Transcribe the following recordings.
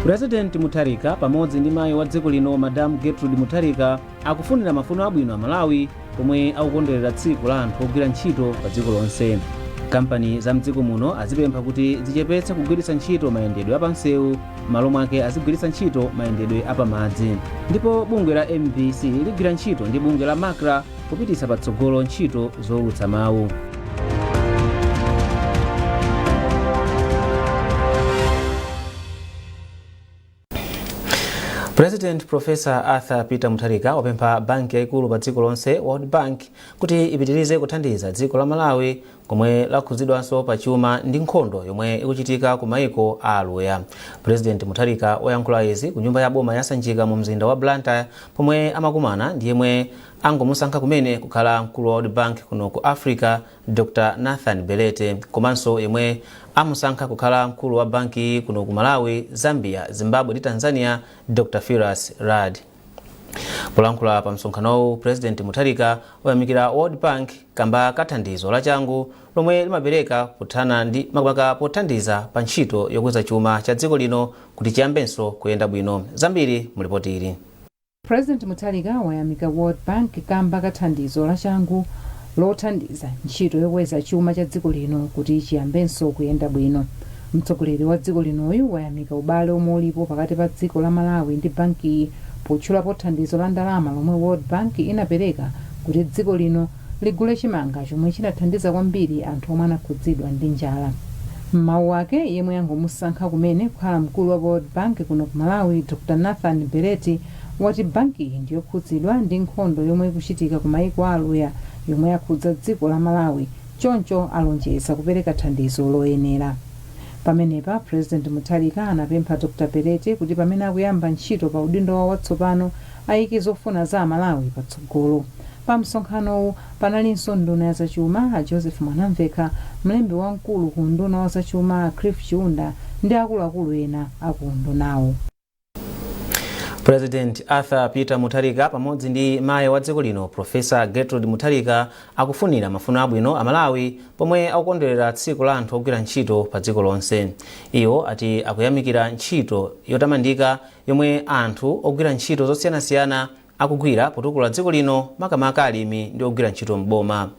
President Mutharika pamodzi ndi mayi wa dziko lino, Madam Gertrude Mutharika, akufunira mafuno abwino a Malawi pomwe akukondwerera tsiku la anthu ogwira ntchito pa dziko lonse. Kampani za mdziko muno azipempha kuti zichepetse kugwiritsa ntchito mayendedwe apamsewu, m'malo mwake azigwiritsa ntchito mayendedwe apamadzi. Ndipo bungwe la MBC ligwira ntchito ndi bungwe la MACRA kupititsa patsogolo ntchito zowulutsa mawu. President Professor Arthur Peter Mutharika wapempha banki yayikulu pa dziko lonse, World Bank, kuti ipitirize kuthandiza dziko la Malawi komwe lakhudzidwanso pa chuma ndi nkhondo yomwe ikuchitika ku maiko a Aluya. President Mutharika wayankhula izi ku nyumba ya boma ya Sanjika mu mzinda wa Blantyre pomwe amakumana ndi yemwe angomusankha kumene kukhala mkulu wa World Bank kuno ku Africa, Dr Nathan Belete, komanso yemwe amusankha kukhala mkulu wa bankiyi kuno ku Malawi, Zambia, Zimbabwe ndi Tanzania, Dr Firas Raad. Polankhula pa msonkhanowu, President Mutharika wayamikira World Bank kamba ka thandizo lachangu lomwe limapereka pothana ndi makamaka pothandiza pa ntchito yokweza chuma cha dziko lino kuti chiyambenso kuyenda bwino. Zambiri mu lipoti ili. President Mutharika wayamika World Bank kamba ka thandizo lachangu lothandiza ntchito yokweza chuma cha dziko lino kuti chiyambenso kuyenda bwino. Mtsogoleri wa dziko linoyu wayamika ubale omwe ulipo pakati pa dziko la Malawi ndi bankiyi potchulapo thandizo la ndalama lomwe World Bank inapereka kuti dziko lino ligule chimanga chomwe chinathandiza kwambiri anthu omwe anakhudzidwa ndi njala. M'mawu ake, yemwe angomusankha kumene kukhala mkulu wa World Bank kuno ku Malawi, Dr Nathan Beleti, wati bankiyi ndiyokhudzidwa ndi nkhondo yomwe ikuchitika ku maiko a Aluya yomwe yakhudza dziko la Malawi, choncho alonjeza kupereka thandizo loyenera. Pamenepa, President Mutharika anapempha Dr Beleti kuti pamene akuyamba ntchito pa udindo wawo watsopano ayike zofuna za Amalawi patsogolo. Pa msonkhanowu panalinso nduna ya zachuma a Joseph Mwanamvekha, mlembi wamkulu ku unduna wa zachuma a Cliff Chiunda ndi akuluakulu ena a ku undunawu. President Arthur Peter Mutharika pamodzi ndi mayi wa dziko lino, Professor Gertrude Mutharika, akufunira mafuno abwino a Malawi pomwe akukondwerera tsiku la anthu ogwira ntchito pa dziko lonse. Iwo ati akuyamikira ntchito yotamandika yomwe anthu ogwira ntchito zosiyanasiyana akugwira potukula dziko lino, makamaka alimi ndi ogwira ntchito m'boma.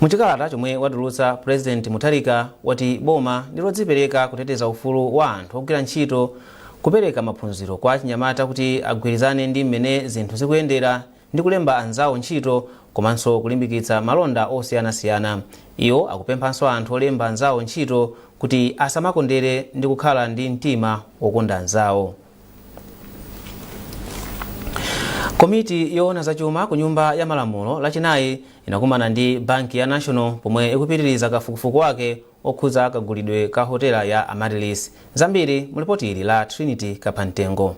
Muchikalata chomwe watulutsa, President Mutharika wati boma ndi lodzipereka kuteteza ufulu wa anthu ogwira ntchito, kupereka maphunziro kwa achinyamata kuti agwirizane ndi mmene zinthu zikuyendera ndi kulemba anzawo ntchito, komanso kulimbikitsa malonda osiyanasiyana. Iwo akupemphanso anthu olemba anzawo ntchito kuti asamakondere ndi kukhala ndi mtima wokonda anzawo. Komiti yoona zachuma ku Nyumba ya Malamulo Lachinayi inakumana ndi banki ya National pomwe ikupitiriza kafukufuku wake okhudza kagulidwe ka hotela ya Amaryllis. Zambiri mu lipoti ili la Trinity Kaphamtengo.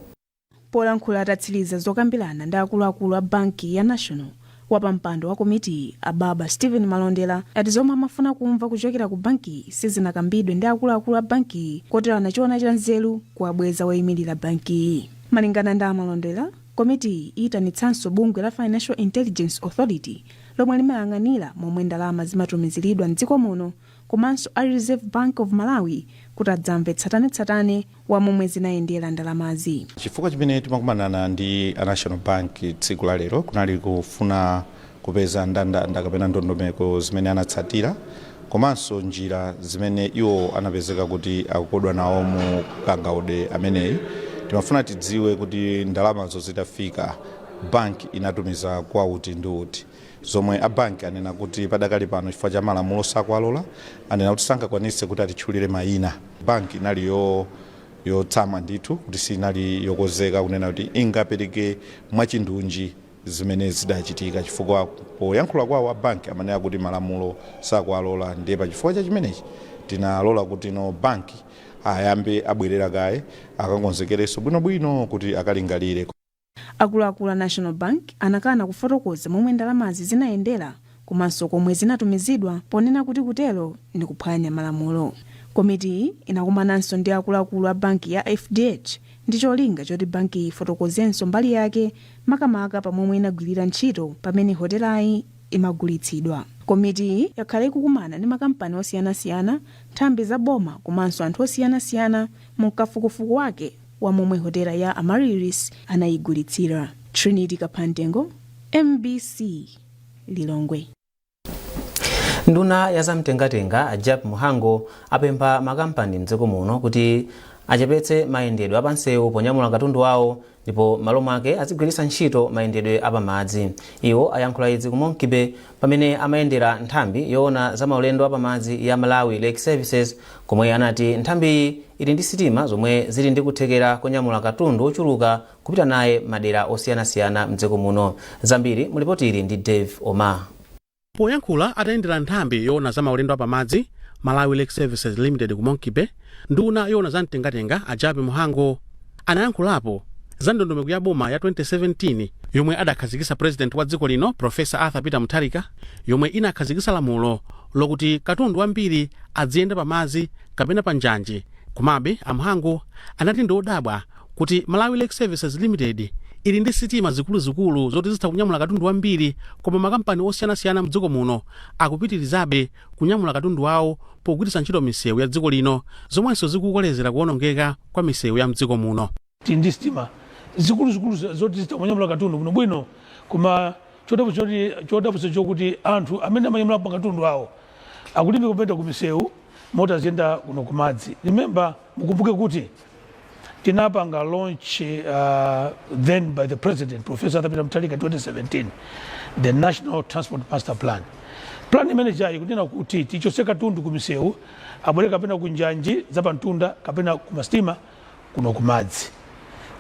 Polankhula atatsiriza zokambirana ndi akuluakulu a banki ya National, wapampando wa komitiyi a Baba Stephen Malondera ati zomwe amafuna kumva kuchokera ku bankiyi sizinakambidwe ndi akuluakulu a bankiyi, kotero anachiona cha nzeru kuwabweza woyimirira bankiyi. Malingana ndi a Malondera, komitiyi iyitanitsanso bungwe la Financial Intelligence Authority lomwe limayang'anira momwe ndalama zimatumiziridwa mdziko muno, komanso a Reserve Bank of Malawi kuti adzamve tsatanetsatane wa momwe zinayendera ndalamazi. Chifukwa chimene timakumanana ndi a National Bank tsiku la lero kunali kufuna kupeza ndandanda kapena ndondomeko zimene anatsatira komanso njira zimene iwo anapezeka kuti akukodwa nawo mu kangaude ameneyi. Timafuna tidziwe kuti ndalamazo zitafika, bank inatumiza kwa uti ndi uti, zomwe a bank anena kuti padakali pano chifukwa cha malamulo sakuwalola, anena kuti sangakwanitse kuti atitchulire mayina. Bank inali yotsamwa ndithu kuti sinali yokonzeka kunena kuti ingapereke mwachindunji zimene zidachitika, chifukwa poyankhula kwawo a bank amanena kuti malamulo sakuwalola. Ndiye pachifukwa cha chimenechi tinalola kuti no, bank ayambe abwerera kaye akakonzekerenso bwinobwino kuti akalingalire. Akuluakulu a National Bank anakana kufotokoza momwe ndalamazi zinayendera komanso komwe zinatumizidwa, ponena kuti kutero ndi kuphwanya malamulo. Komitiyi inakumananso ndi akuluakulu a banki ya FDH ndi cholinga choti bankiyi ifotokozenso mbali yake, makamaka pamomwe inagwirira ntchito pamene hotelayi imagulitsidwa. Komitiyi yakhala ikukumana ndi makampani osiyanasiyana, nthambi za boma komanso anthu osiyanasiyana mu kafukufuku wake. wa momwe hotela ya Amaryllis anayigulitsira. Trinity Kaphantengo, MBC, Lilongwe. Nduna ya zamtengatenga a Jappie Mhango apempha makampani mdziko muno kuti achepetse mayendedwe apansewu ponyamula katundu wawo ndipo malo mwake azigwiritsa ntchito mayendedwe apamadzi. Iwo ayankhula izi ku Monkey Bay pamene amayendera nthambi yoona za maulendo apamadzi ya Malawi Lake Services, komwe anati nthambiyi ili ndi sitima zomwe zili ndi kuthekera konyamula katundu ochuluka kupita naye madera osiyanasiyana mdziko muno. Zambiri mulipoti ili ndi Dave Omar. Poyankhula atayendera nthambi yoona za maulendo apamadzi, Malawi Lake Services Limited, ku Monkey Bay, nduna yoona za mtengatenga a Jappie Mhango anayankhulapo za ndondomeko ya boma ya 2017 yomwe adakhazikitsa President wa dziko lino, Professor Arthur Peter Mutharika, yomwe inakhazikitsa lamulo lokuti katundu wambiri adziyenda pamadzi kapena pa njanji. Komabe a Mhango anati ndi odabwa kuti Malawi Lake Services Limited ili ndi sitima zikuluzikulu zoti zitha kunyamula katundu wambiri, koma makampani osiyanasiyana mdziko muno akupitirizabe kunyamula katundu wawo pogwiritsa ntchito misewu ya dziko lino, zomwenso zikukolezera kuwonongeka kwa misewu ya mdziko muno. Tili ndi sitima zikuluzikulu zoti zitha kunyamula katundu bwinobwino, koma chodabwitsa chokuti anthu amene amanyamula katundu awo akulimbika kupita ku misewu moti aziyenda kuno kumadzi. Remember, mukumbuke kuti tinapanga launch then by the President, Professor Arthur Peter Mutharika, 2017, the National Transport Master Plan. Plan imene jayi kunena kuti tichotse katundu ku misewu, abwere kapena ku njanji zapamtunda kapena ku masitima kuno kumadzi.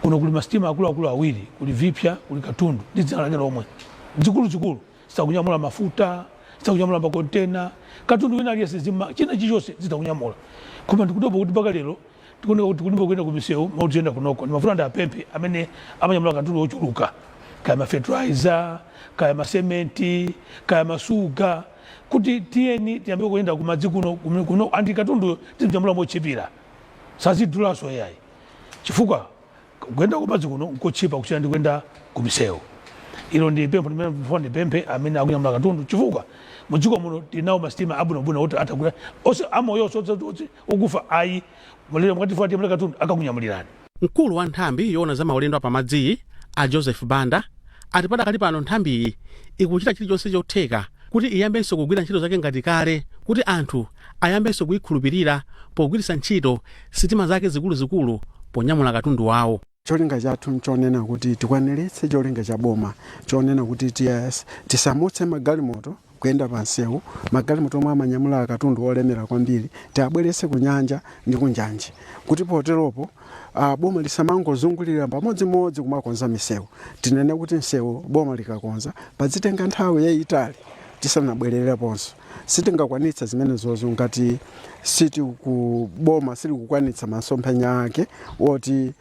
Kuno kuli masitima akuluakulu awiri, kuli Vipya, kuli Katundu ndi dzina lake lomwe, zikuluzikulu, zitakunyamula mafuta, zitakunyamula makontena, katundu wina aliyense, zima china chilichonse zitakunyamula. Koma ndikudabwa kuti mpaka lero tikuoneka kuti kulimba kuyenda ku misewu mautiyenda kunoko. Ndimafuna ndiapemphe amene amanyamula katundu ochuluka, kaya mafertilizer, kaya masementi, kaya masuga, kuti tiyeni tiyambe kuyenda kumadzi kuno kuno andi katundu tizimnyamula mochipira, sazidulaso yayi, chifukwa kuyenda kumadzi kuno nkochipa kusiyana ndi kuyenda kumisewu. Ilo ndi pempho limene ndifuna ndipemphe amene akunyamula katundu, chifukwa mudziko muno tinawo masitima abwinobwino oti atagula onse amoyonso oti ukufa ayi mulero mukatifuna tiyamule katundu akakunyamulirani. Mkulu wa nthambi yoona za maulendo apamadziyi, a Joseph Banda, ati padakali pano nthambiyi ikuchita chilichonse chotheka kuti iyambenso kugwira ntchito zake ngati kale, kuti anthu ayambenso kuyikhulupirira pogwiritsa ntchito sitima zake zikuluzikulu ponyamula katundu wawo. Cholinga chathu nchonena kuti tikwaniritse cholinga cha boma chonena kuti tisamutse magalimoto kuyenda pa msewu, magalimoto omwe amanyamula katundu olemera kwambiri, tiabweretse ku nyanja ndi ku njanji, kuti poteropo boma lisamangozungulira pamodzimodzi kumakonza misewu. Tinene kuti msewu boma likakonza padzitenga nthawi yayitali tisanabwerereponso. Sitingakwanitsa zimenezozo ngati siti ku boma silikukwanitsa masomphenya ake oti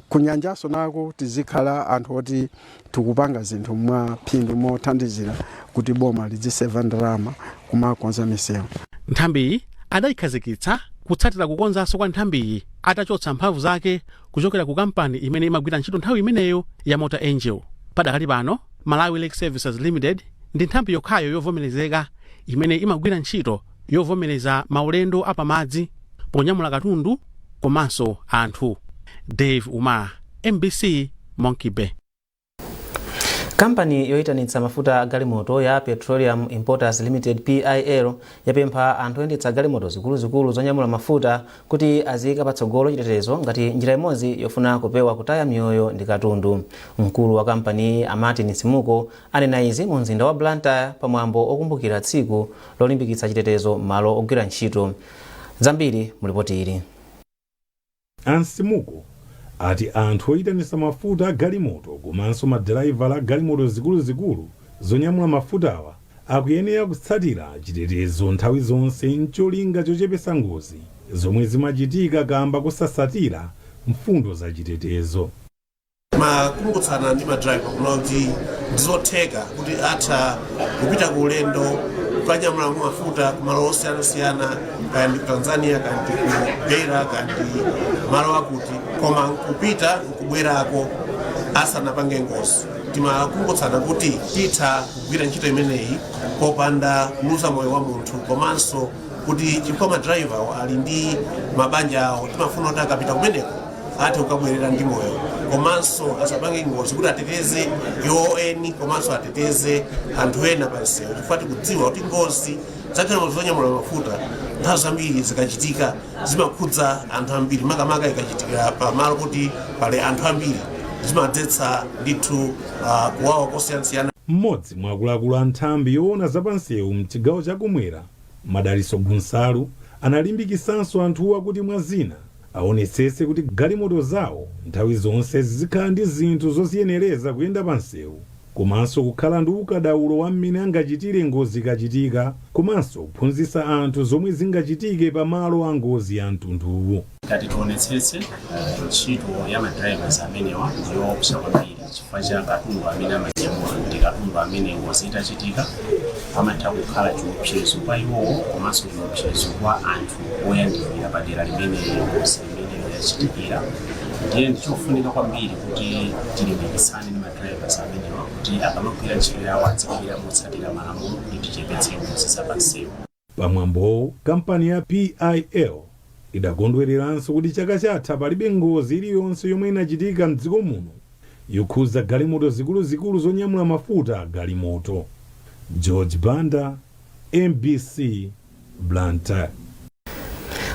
kunyanjaso nako tizikhala anthu oti tikupanga zinthu mwa phindu mothandizira kuti boma lidziseva ndalama kumakonza misewu. Nthambiyi adayikhazikitsa kutsatira kukonzanso kwa nthambiyi atachotsa mphamvu zake kuchokera ku kampani imene imagwira ntchito nthawi imeneyo ya Motor Angel. Padakali pano Malawi Lake Services Limited ndi nthambi yokhayo yovomerezeka imene imagwira ntchito yovomereza maulendo apamadzi ponyamula katundu komanso anthu. Dave Umar, MBC, Monkey Bay. Kampani yoyitanitsa mafuta a galimoto ya Petroleum Importers Limited, PIL, yapempha anthu oyendetsa galimoto zikuluzikulu zonyamula mafuta kuti aziyika patsogolo chitetezo ngati njira imodzi yofuna kupewa kutaya miyoyo ndi katundu. Mkulu wa kampani, a Martin Simuko, anena izi mu mzinda wa Blantyre pamwambo okumbukira tsiku lolimbikitsa chitetezo m'malo ogwira ntchito. Zambiri mulipoti ili. A Simuko ati anthu oyitanitsa mafuta a galimoto komanso madraivala a galimoto zikuluzikulu zonyamula mafutawa akuyenera kutsatira chitetezo nthawi zonse ncholinga chochepetsa ngozi zomwe zimachitika kamba kusasatira mfundo za chitetezo. Makumbutsana ndi madraiva kuna kuti ndizotheka kuti atha kupita ku ulendo kukanyamula mafuta kumalo osiyanasiyana, kaya ndi ku Tanzania, kaya ndi ku Beira, kaya ndi malo akuti, koma nkupita nkubwerako asanapange ngozi. Timakumbutsana kuti titha kugwira ntchito imeneyi popanda kuluza moyo wa munthu, komanso kuti chifukwa madraiva ali ndi mabanja awo, timafuna kuti akapita kumeneko Athe kukabwerera ndi moyo, komanso asapange ngozi, kuti ateteze iwo eni komanso ateteze anthu ena pa msewu, chifukwa tikudziwa kuti ngozi zagalimoto zonyamula mafuta nthawi zambiri zikachitika zimakhudza anthu ambiri, makamaka ikachitikira pamalo kuti pali anthu ambiri, zimadzetsa ndithu kuwawa kosiyanasiyana. Mmodzi mwa akuluakulu a nthambi yoona zapansewu mchigawo chakumwera, Madaliso Gunsalu, analimbikisanso anthuwa kuti mwa zina aonetsetse kuti galimoto zawo nthawi zonse zizikhala ndi zinthu zoziyenereza kuyenda pansewu, komanso kukhala ndi ukadaulo wa mmene angachitire ngozi ikachitika, komanso kuphunzitsa anthu zomwe zingachitike pamalo a ngozi ya mtunduwu. Ngati tionetsetse, ntchito ya madrivers amenewa ndiyoopsa kwambiri chifukwa cha katundu amene amanyamula. Ndi katundu amene ngozi itachitika amatha kukhala chiopsezo kwa iwowo komanso chiopsezo kwa anthu oyandikira padera limene ngozi imeneyo yachitikira. Ndiye ndichofunika kwambiri kuti tilimbikitsane ndi madrivers amenewa kuti akamagwira ntchito yawo adzigwira motsatira malamulo kuti tichepetse ngozi zapansewu. Pamwambowu, kampani ya PIL idakondwereranso kuti chaka chatha palibe ngozi iliyonse yomwe inachitika mdziko muno yokhudza galimoto zikuluzikulu zonyamula mafuta a galimoto. George Banda, MBC, Blantyre.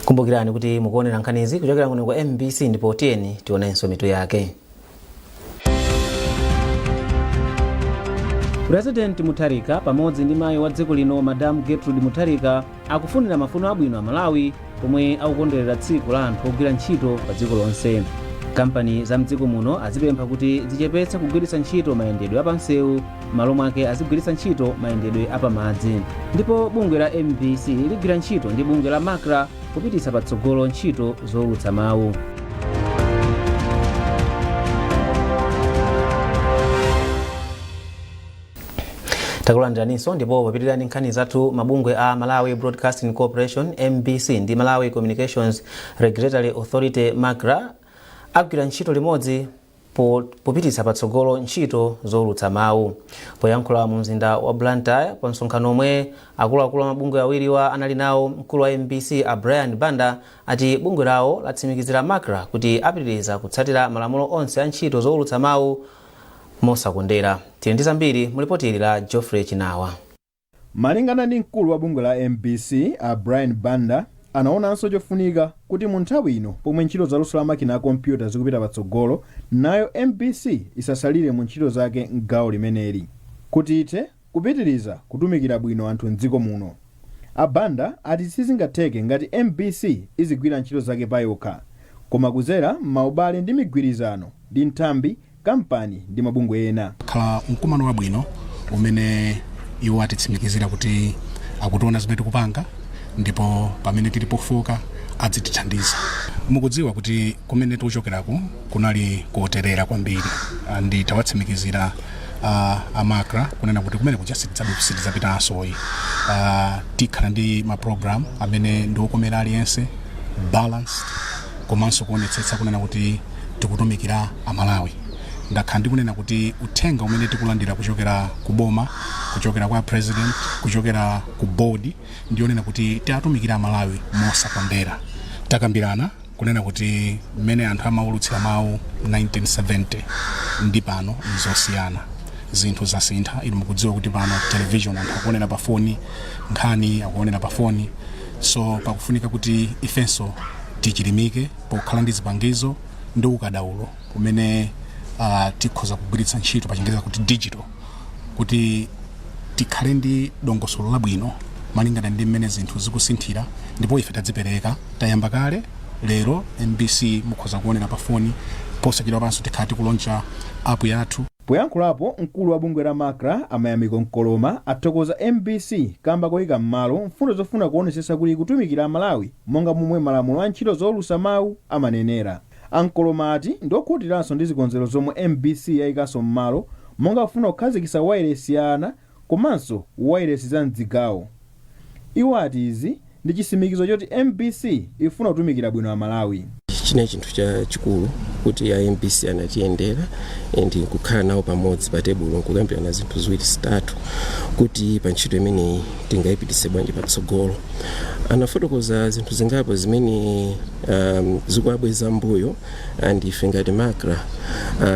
Kumbukirani kuti mukuonera nkhanizi kuchokera kuno ku MBC, ndipo tiyeni tionenso mitu yake. President Mutharika pamodzi ndi mayi wa dziko lino, Madam Gertrude Mutharika, akufunira mafuno abwino a Malawi pomwe akukondwerera tsiku la anthu ogwira ntchito pa dziko lonse. Kampani za mdziko muno azipempha kuti zichepetse kugwiritsa ntchito mayendedwe apamsewu, m'malo mwake azigwiritsa ntchito mayendedwe apamadzi. Ndipo bungwe la MBC ligwira ntchito ndi bungwe la MACRA kupititsa patsogolo ntchito zowulutsa mawu. Takulandiraninso, ndipo popitirira ndi nkhani zathu, mabungwe a Malawi Broadcasting Corporation, MBC, ndi Malawi Communications Regulatory Authority, MACRA, agwira ntchito limodzi popititsa patsogolo ntchito zowulutsa mawu. Poyankhula mu mzinda wa Blantyre pa msonkhano omwe akuluakulu a mabungwe awiriwa anali nawo, mkulu wa MBC a Brian Banda ati bungwe lawo latsimikizira MACRA kuti apitiriza kutsatira malamulo onse a ntchito zowulutsa mawu mosakondera. Tili ndi zambiri mu lipoti ili la Geoffrey Chinawa. Malingana ndi mkulu wa bungwe la MBC a Brian Banda, anaonanso chofunika kuti mu nthawi ino pomwe ntchito za luso la makina a kompyuta zikupita patsogolo, nayo MBC isasalire mu ntchito zake m'gawo limeneli kuti ithe kupitiriza kutumikira bwino anthu mdziko muno. A Banda ati sizingatheke ngati MBC izigwira ntchito zake payokha, koma kuzera m'maubale ndi migwirizano ndi nthambi, kampani ndi mabungwe ena. Khala mkumano wabwino umene iwo atitsimikizira kuti akutiona zimene tikupanga, ndipo pamene tili pofoka adzitithandiza. Mukudziwa kuti kumene tikuchokerako kunali koterera kwambiri, ndi tawatsimikizira a MACRA kunena kuti kumene kuja sitidzapitanso. Tikhala ndi ma program amene ndi okomera aliyense, balanced, komanso kuonetsetsa kunena kuti tikutumikira Amalawi. Ndakhala ndikunena kuti uthenga umene tikulandira kuchokera ku boma, kuchokera kwa president, kuchokera ku board, ndionena kuti tiatumikira Amalawi mosakondera. Takambirana kunena kuti mmene anthu amaulutsira mawu 1970 ndi pano nzosiyana, zinthu zasintha. Inu mukudziwa kuti pano television anthu akuonera pa foni, nkhani akuonera pa foni, so pakufunika kuti ifenso tichilimike pokhala ndi zipangizo ndi ukadaulo umene tikhoza kugwiritsa ntchito, pa Chingereza kuti digital, kuti tikhale ndi dongosolo labwino malingana ndi mmene zinthu zikusinthira. Ndipo ife tadzipereka, tayamba kale. Lero MBC mukhoza kuonera pa foni, posachedwa panso tikhala tikulauncha app yathu. Poyankhulapo, mkulu wa bungwe la MACRA a Mayamiko Nkoloma athokoza MBC kamba koyika m'malo mfundo zofuna kuonesesa kuti ikutumikira Amalawi monga momwe malamulo a ntchito zowulutsa mawu amanenera. A Nkoloma ati ndi okhutiranso ndi zikonzero zomwe MBC yayikanso m'malo, monga kufuna kukhazikitsa wailesi ya ana komanso wailesi za mdzigawo. Iwo ati izi ndi chitsimikizo choti MBC ifuna kutumikira bwino Amalawi. Chinali chinthu chachikulu kuti a MBC anatiyendera and nkukhala nawo pamodzi pa tebulo nkukambirana zinthu ziwiri zitatu kuti pa ntchito imeneyi tingayipitise bwanji patsogolo. Anafotokoza zinthu zingapo zimene zikuwabweza mbuyo, and ife ngati MACRA,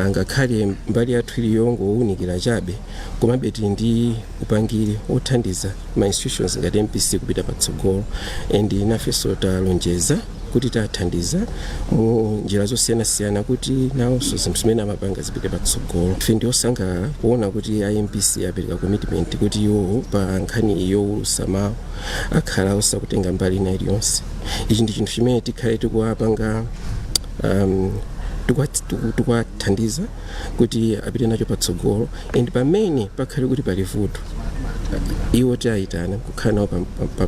ngakhale mbali yathu ili yongowunikira chabe, komabe tili ndi upangiri wothandiza ma institutions ngati MBC kupita patsogolo, and nafenso talonjeza kuti tathandiza mu njira zosiyanasiyana kuti nawonso zinthu zimene amapanga zipite patsogolo. Ife ndi osangalala kuona kuti a MBC apereka commitment kuti iwowo pa nkhani yowulutsa mawu akhala osakutenga mbali ina iliyonse. Ichi ndi chinthu chimene tikhale tikuwapanga, tikuwathandiza kuti apite nacho patsogolo, and pamene pakhale kuti pali vuto, iwo tiayitana kukhala nawo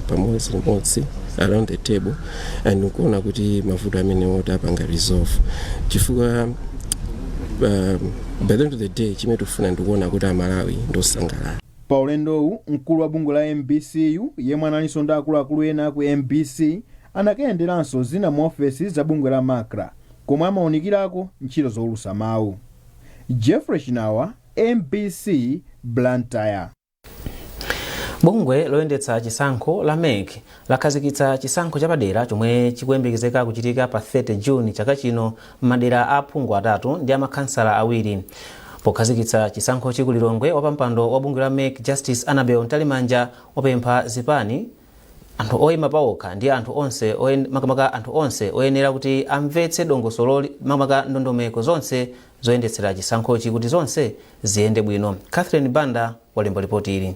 pamodzi limodzi around the table and nkuona kuti mavuto amenewo tapanga resolve, chifukwa by the end of the day chimene tikufuna ndikuona kuti Amalawi ndosangalala. Pa ulendowu, mkulu wa bungwe la MBCyu, yemwe analinso ndi akuluakulu ena ku MBC, anakayenderanso zina mu ofesi za bungwe la MACRA komwe amawunikirako ntchito zowulutsa mawu. Jeffrey Chinawa, MBC, Blantyre. Bungwe loyendetsa chisankho la MEC lakhazikitsa chisankho chapadera chomwe chikuyembekezeka kuchitika pa 30 June chaka chino m'madera a aphungu atatu ndi amakhansala awiri. Pokhazikitsa chisankhochi ku Lilongwe, wapampando wa bungwe la MEC, Justice Annabel Mtalimanja, wapempha zipani, anthu oyima pawokha ndi anthu onse, makamaka anthu onse oyenera kuti amvetse dongosolo, makamaka ndondomeko zonse zoyendetsera chisankhochi, kuti zonse ziyende bwino. Catherine Banda walemba ripoti ili.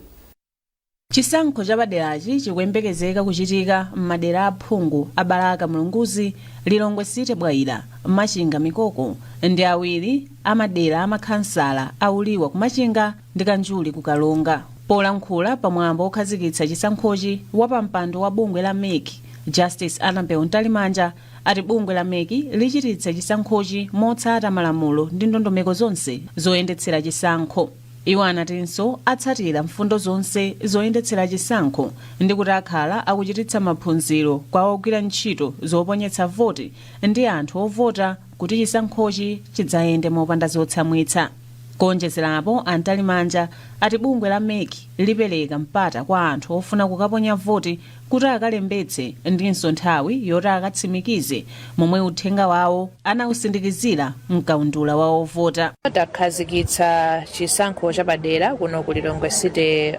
Chisankho chapaderachi chikuyembekezeka kuchitika m'madera aphungu a Balaka Mulunguzi, Lilongwe City Bwaila, Machinga Mikoko ndi awiri amadera amakhansala a Uliwa ku Machinga ndi Kanjuli ku Karonga. Polankhula pamwambo okhazikitsa chisankhochi, wapampando wa bungwe la MEC, Justice Annabel Mtalimanja, ati bungwe la MEC lichititsa chisankhochi motsata malamulo ndi ndondomeko zonse zoyendetsera chisankho. Iwo anatinso atsatira mfundo zonse zoyendetsera chisankho ndi kuti akhala akuchititsa maphunziro kwa ogwira ntchito zoponyetsa voti ndi anthu ovota kuti chisankhochi chidzayende mopanda zotsamwitsa. Kuonjezerapo, a Mtalimanja ati bungwe la MEC lipereka mpata kwa anthu ofuna kukaponya voti kuti akalembetse ndinso nthawi yoti akatsimikize momwe uthenga wawo anawusindikizira mkaundula wa ovota. Takhazikitsa chisankho chapadera kuno ku Lilongwe City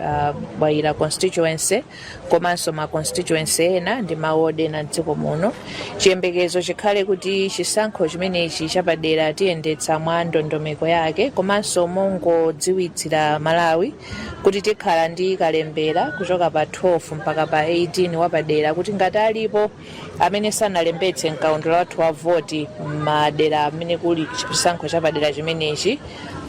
Bwaila constituency komanso ma constituency ena ndi mawodi ena mdziko muno. Chiyembekezo chikhale kuti chisankho chimenechi chapadera tiyendetsa mwa ndondomeko yake, komanso mongodziwitsira Malawi kuti tikhala ndi kalembera kuchoka pa 12 mpaka pa 18 wapadera, kuti ngati alipo amene sanalembetse mkaundula wathu wa voti m'madera amene kuli chisankho chapadera chimenechi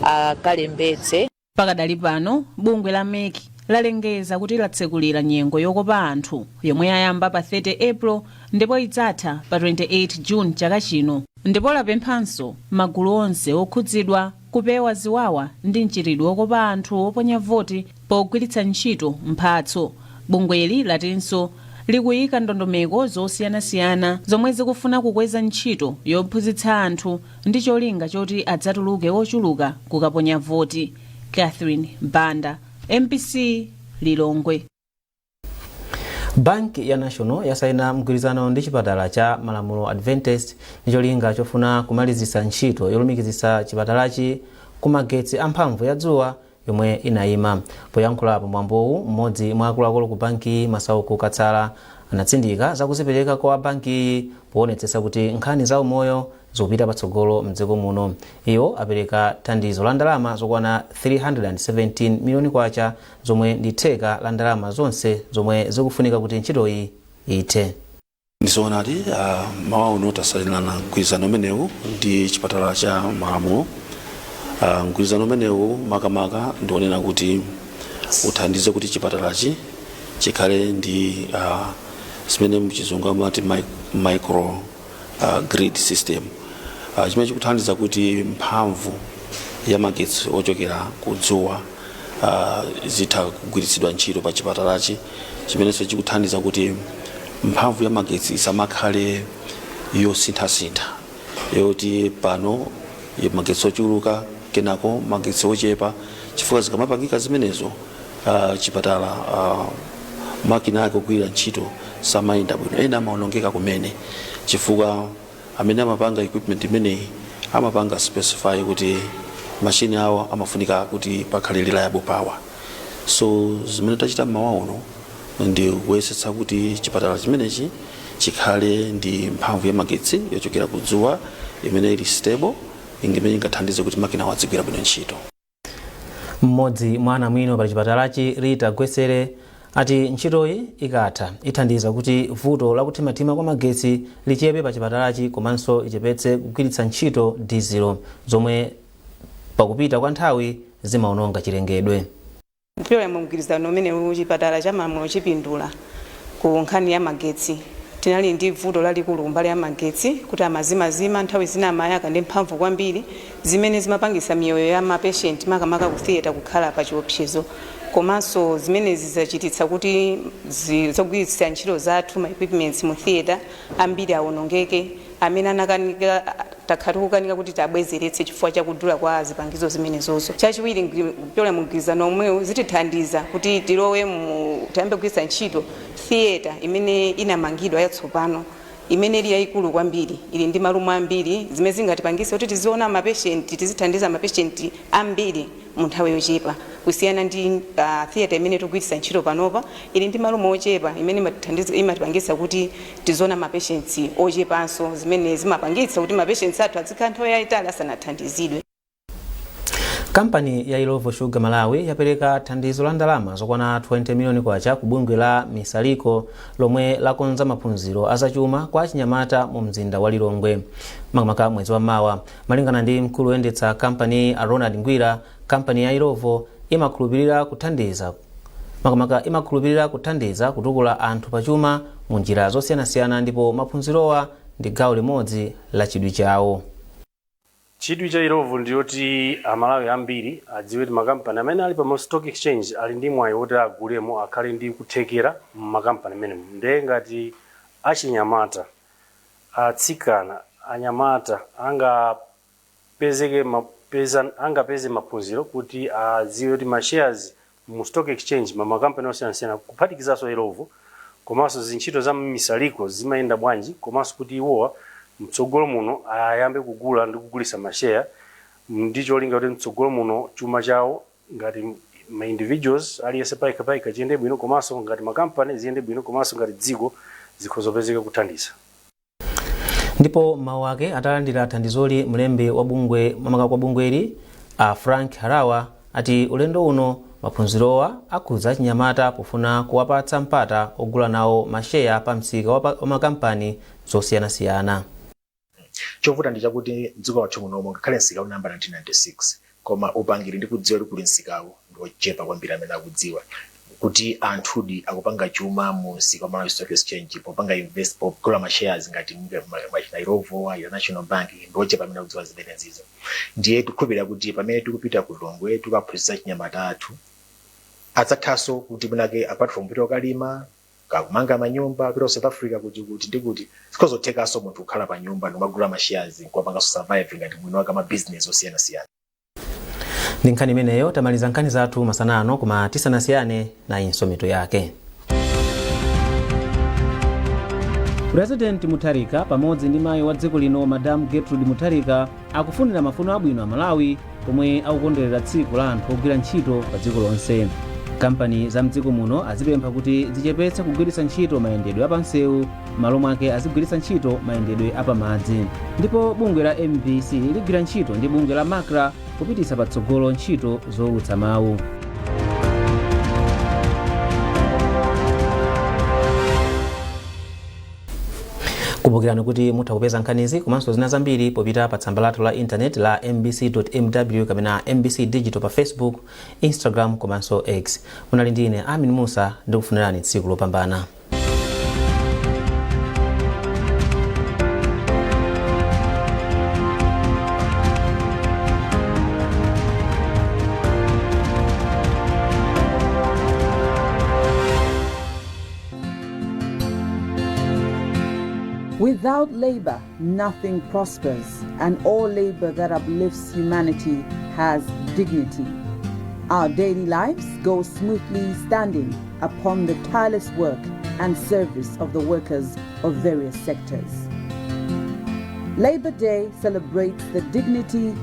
akalembetse. Pakadali pano, bungwe la MEC lalengeza kuti latsekulira nyengo yokopa anthu yomwe yayamba pa 30 April ndipo idzatha pa 28 June chaka chino, ndipo lapemphanso magulu onse okhudzidwa kupewa ziwawa ndi mchitidwe wokopa anthu oponya voti pogwiritsa ntchito mphatso. Bungweli latinso likuyika ndondomeko zosiyanasiyana zomwe zikufuna kukweza ntchito yophunzitsa anthu ndi cholinga choti adzatuluke ochuluka kukaponya voti. Catherine Banda, MBC, Lilongwe. Banki ya National yasaina mgwirizano ndi chipatala cha Malamulo Adventist ndi cholinga chofuna kumalizitsa ntchito yolumikizitsa chipatalachi ku magetsi amphamvu ya dzuwa yomwe inayima. Poyankhula pamwambowu, mmodzi mwa akuluakulu ku banki, Masauko Katsala, anatsindika zakuzipereka kwa bankiyi poonetsetsa kuti nkhani za umoyo zikupita patsogolo mdziko muno. Iwo apereka thandizo la ndalama zokwana 317 miliyoni kwacha, zomwe ndi theka la ndalama zonse zomwe zikufunika kuti ntchitoyi ithe. Ndizoonadi, mawa uno tasayinirana mgwirizano umenewu ndi chipatala cha Malamulo. Mgwirizano umenewu makamaka ndionena kuti uthandize kuti chipatalachi chikhale ndi zimene mchizungu amati micro grid system, chimene chikuthandiza kuti mphamvu ya magetsi ochokera ku dzuwa zitha kugwiritsidwa ntchito pa chipatalachi, chimenenso chikuthandiza kuti mphamvu ya magetsi isamakhale Yosinthasintha, yoti pano magetsi ochuluka, kenako magetsi ochepa, chifukwa zikamapangika zimenezo, chipatala, makina ake ogwirira ntchito samayenda bwino, ena amaonongeka kumene, chifukwa amene amapanga equipment imeneyi amapanga specify kuti machine awo amafunika kuti pakhale reliable power. So zimene tachita mmawa uno ndi kuyesetsa kuti chipatala chimenechi chikhale ndi mphamvu ya magetsi yochokera ku dzuwa imene ili stable, imene ingathandize kuti makina awo adzigwira bwino ntchito. Mmodzi mwa anamwino pa chipatalachi, Rita Gwesere, ati ntchitoyi ikatha ithandiza kuti vuto lakuthimathima kwa magetsi lichepe pa chipatalachi, komanso ichepetse kugwiritsa ntchito dizilo, zomwe pakupita kwa nthawi zimaononga chilengedwe. Kupyola mu mgwirizano umene chipatala cha Malamulo chipindula ku nkhani ya magetsi. Tinali ndi vuto lalikulu kumbali ya magetsi, kuti amazimazima, nthawi zina amayaka ndi mphamvu kwambiri, zimene zimapangisa miyoyo ya mapatient, makamaka ku theatre, kukhala pa chiopsezo. Komanso zimenezi zachititsa kuti zogwiritsa ntchito zathu, ma equipments mu theatre ambiri awonongeke, amene anakanika, takhala tikukanika kuti tabwezeretse chifukwa chakudula kwa zipangizo zimenezozo. Chachiwiri, kupyola mu mgwirizano omwewu zitithandiza kuti tilowe mu tiyambe kugwiritsa ntchito theatre imene inamangidwa yatsopano, imene ili yayikulu kwambiri, ili ndi marumu ambiri, zimene zingatipangise kuti tiziona mapatient, tizithandiza mapatient ambiri mu nthawi yochepa, kusiyana ndi theatre imene tikugwiritsa ntchito panopa, ili ndi marumu ochepa, imene imatipangisa kuti tiziona mapatients ochepanso, zimene zimapangitsa kuti mapatients athu azikhala nthawi yayitali asanathandizidwe. Kampani ya Illovo Sugar Malawi yapereka thandizo la ndalama zokwana 20 miliyoni kwacha ku bungwe la Misaliko, lomwe lakonza maphunziro azachuma kwa achinyamata mu mzinda wa Lilongwe, makamaka mwezi wa mawa. Malingana ndi mkulu woyendetsa kampani a Ronald Ngwira, kampani ya Illovo imakhulupirira kuthandiza, makamaka imakhulupirira kuthandiza kutukula anthu pachuma mu njira zosiyanasiyana, ndipo maphunzirowa ndi gawo limodzi la chidwi chawo. Chidwi cha Illovo ndiyoti Amalawi ambiri adziwe kuti makampani amene ali pa stock exchange ali ndi mwayi woti agulemo, akhale ndi kuthekera mmakampani amenemo. Ndiye ngati achinyamata, atsikana, anyamata angapezeke angapeze maphunziro kuti adziwe kuti ma shares mu stock exchange, ma makampani osiyanasiyana, kuphatikizanso Illovo, komanso zintchito za Misaliko zimayenda bwanji, komanso kuti iwowa mtsogolo muno ayambe kugula ndi kugulitsa masheya ndi cholinga kuti mtsogolo muno chuma chawo ngati ma individuals, aliyense payekha payekha, chiyende bwino, komanso ngati makampani ziyende bwino, komanso ngati dziko zikhoza kupezeka kuthandiza. Ndipo mawu ake atalandira thandizoli, mlembi wa bungwe, makamaka kwa bungweli, a Frank Harawa, ati ulendo uno maphunzirowa akhudza achinyamata pofuna kuwapatsa mpata ogula nawo masheya pa msika wa makampani zosiyanasiyana. Chovuta ndi chakuti mdziko lathu munomo, ngakhale msika unayamba 1996, koma upangiri ndi kudziwa kuti kuli msikawo ndi ochepa kwambiri amene akudziwa kuti anthudi akupanga chuma mu msika wa Malawi Stock Exchange popanga invest, pogula ma shares ngati machina Illovo, ya National Bank, ndi ochepa amene akudziwa zimenezizo. Ndiye tikukhulupirira kuti pamene tikupita ku Lilongwe tikaphunzitsa achinyamata athu, adzathanso kuti mwinake apart from kupita kukalima, kakumanga manyumba, kupita ku South Africa, kuti ndi kuti zikhozothekanso munthu kukhala pa nyumba ndikumagula ma shares nkuwapanganso survive ngati mwini wake ma business osiyanasiyana. Ndi nkhani imeneyo tamaliza nkhani zathu masana ano, koma tisanasiyane, nayinso mitu yake. President Mutharika pamodzi ndi mayi wa dziko lino, Madam Gertrude Mutharika, akufunira mafuno abwino a Malawi pomwe akukondwerera tsiku la anthu ogwira ntchito pa dziko lonse. Kampani za mdziko muno azipempha kuti zichepetse kugwiritsa ntchito mayendedwe apamsewu, m'malo mwake azigwiritsa ntchito mayendedwe apamadzi. Ndipo bungwe la MBC ligwira ntchito ndi bungwe la MACRA kupititsa patsogolo ntchito zowulutsa mawu. Kumbukirani kuti mutha kupeza nkhanizi komanso zina zambiri popita pa tsamba lathu la intaneti la mbc.mw kapena MBC Digital pa Facebook, Instagram komanso X. Munali ndi ine Amin Musa, ndikufunirani tsiku lopambana. Without labor, nothing prospers, and all labor that uplifts humanity has dignity. Our daily lives go smoothly standing upon the tireless work and service of the workers of various sectors. Labor Day celebrates the dignity